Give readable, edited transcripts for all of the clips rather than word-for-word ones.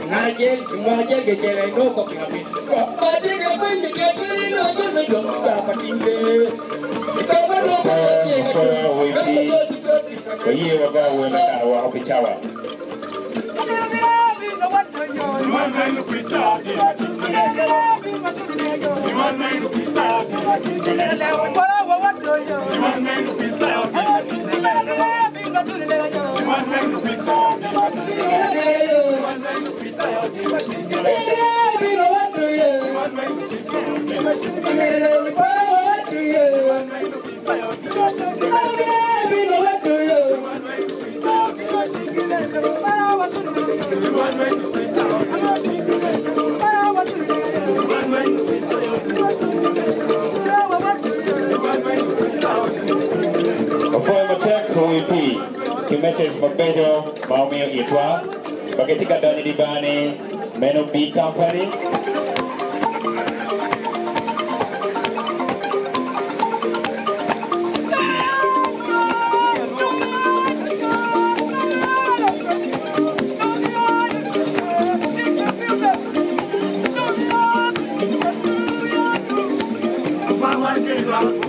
Ngat acel i mwaka acel ki acel aye nongo kop ki apiny. Kop ma tye ki apiny ni tek kadi nongo acel me dong ki bar pa timbe. I kare ma dong Opwoyo, kop tye ka opwoyo, cung, OEP. dok odol ki col tic pa Wayie wago awer me kato woko pi cawa. Opwoyo matek OEP ki message mabeco ma omiyo itwa ma gitye ka donyo i di bar ni meno B company. Two.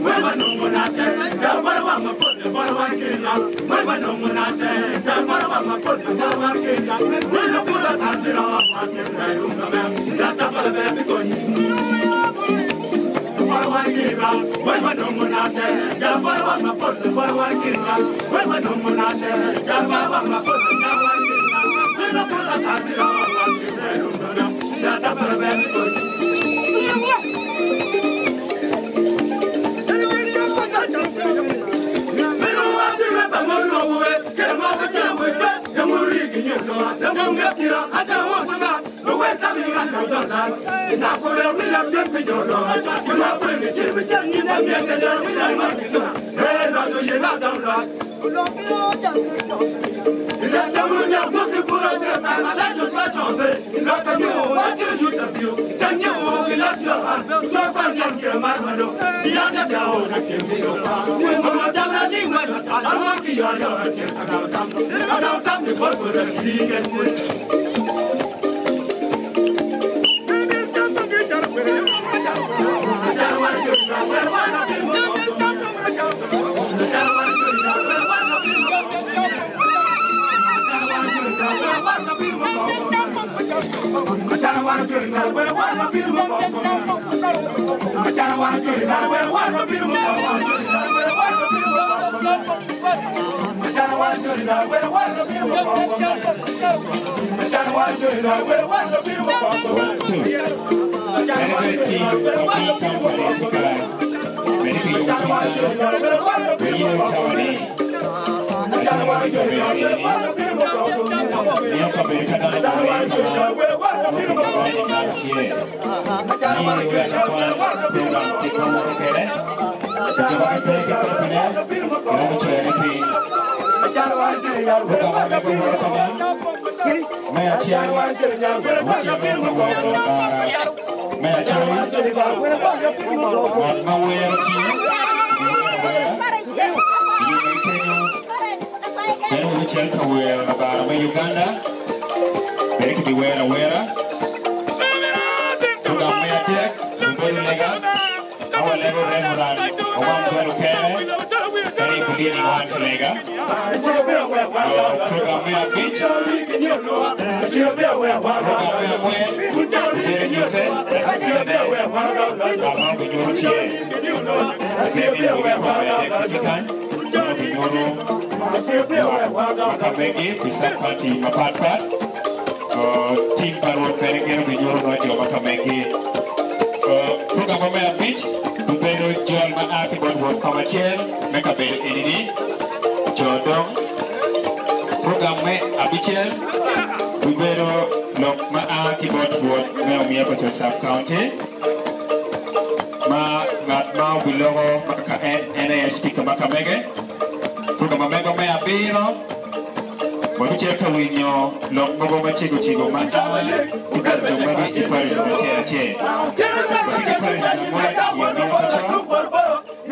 Meno bene tim pa B company tye ka mede ki yubo cwiny dano wek in ocawa ni atye ma ki kabedo eni miyo kabedo ka dano gure ka ma nongo ki donyo i gang tye ni wek akwan program kit ma woto kwede pi jo ma gipe ki kopine giromo coyone piny program ma mego woto kama me acel wucito ka wero bara me acoli ngat ma wero tye giwero awera i nge kenyo bene wubicito ka wero labara me Uganda bene kibiwero awera program me adek obedo lega ma walego Reverend Owang Jalo Kene kadi i Bulini wan ki lega program me abic program me angwen obedo nyute ento nyutene ngat ma obinyuto tye pe mi wigi kome dek pe tye kany ma obinyuto lwak ma ka megi pi sub county mapat pat tim pa Rwot bene gin obinyuto nongo jo ma ka megi. Program me abic obedo jol ma a ki bot Rwot kom acel me kabedo eni-ni, co dong. Program me abicel bibedo lok ma a ki bot Rwot me Omiya Paco Sub County ma ngat ma obiloko ma kaka en en aye Speaker ma kamege. Program ma mego me abiro wabicito ka winyo lok mogo macego cego ma a ki bot jo magi i parishes acel acel. Watye ki parishes angwen i Omiya Paco, i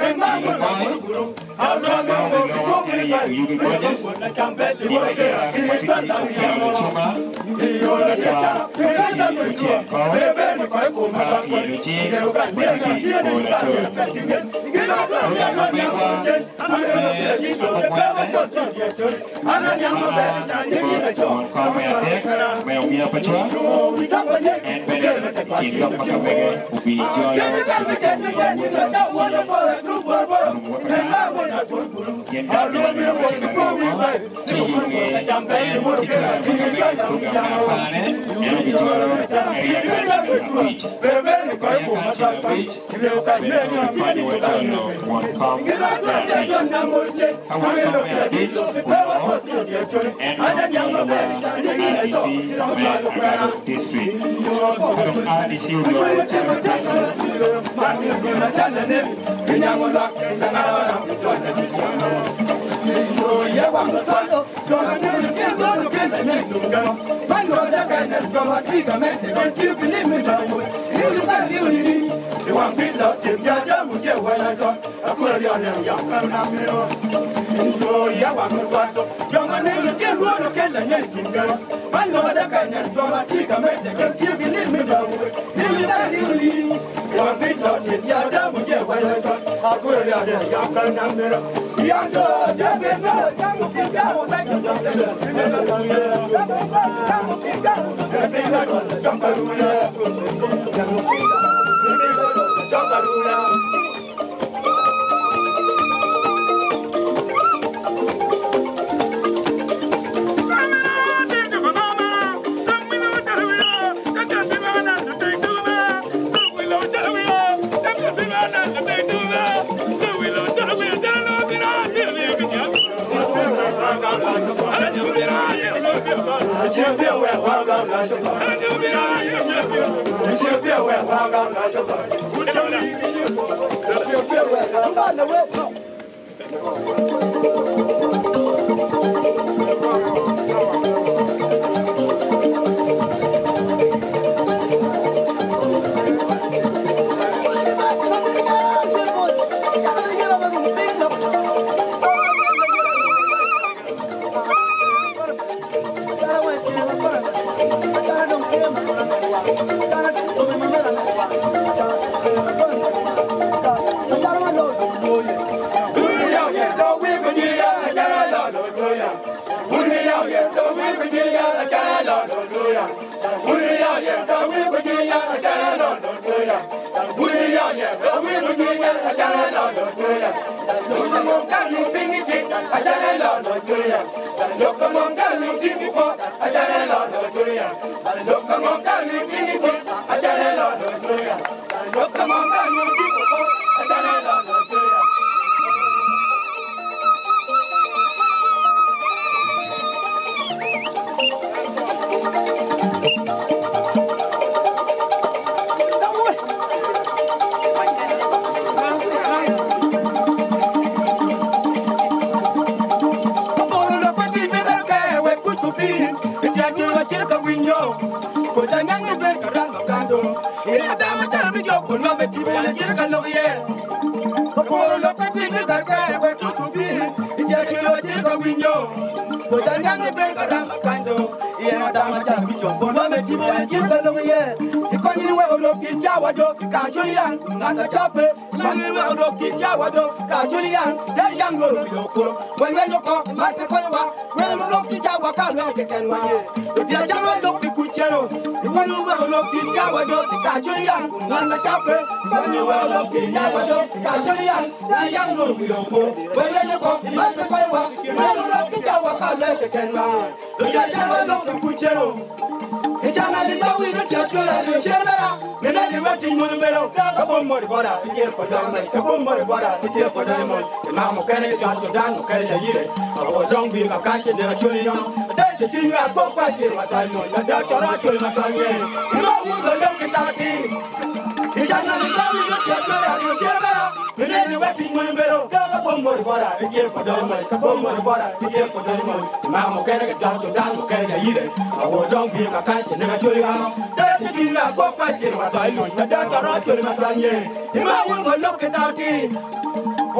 Lumoy, ngat ma obiloko en aye. Oyugi Moses, gin ayira ma tye ki Okello Lucuma, Latwa ma tye ki Ocen Kor, ka i Lucing ma tye ki Bor Lacol. Program ma megwa me abongwenne ma a ki bot won kom me adek me Omia Pacwa, en bene i kin lok ma ka mege obijolo ki wode ma tye orumo wa kakany. Gin dok gin omyero wacel aryo mo, ci i nge en ki twero ma ka mege program me aparne, en obijolo ariya kacel abic. Ariya kacel abic bene pe obikonyowa jolo won kom me abic. Ka won kom me abic onongo, en dong jolowa RDC me Agado District. Ka dong RDC oloko calo president,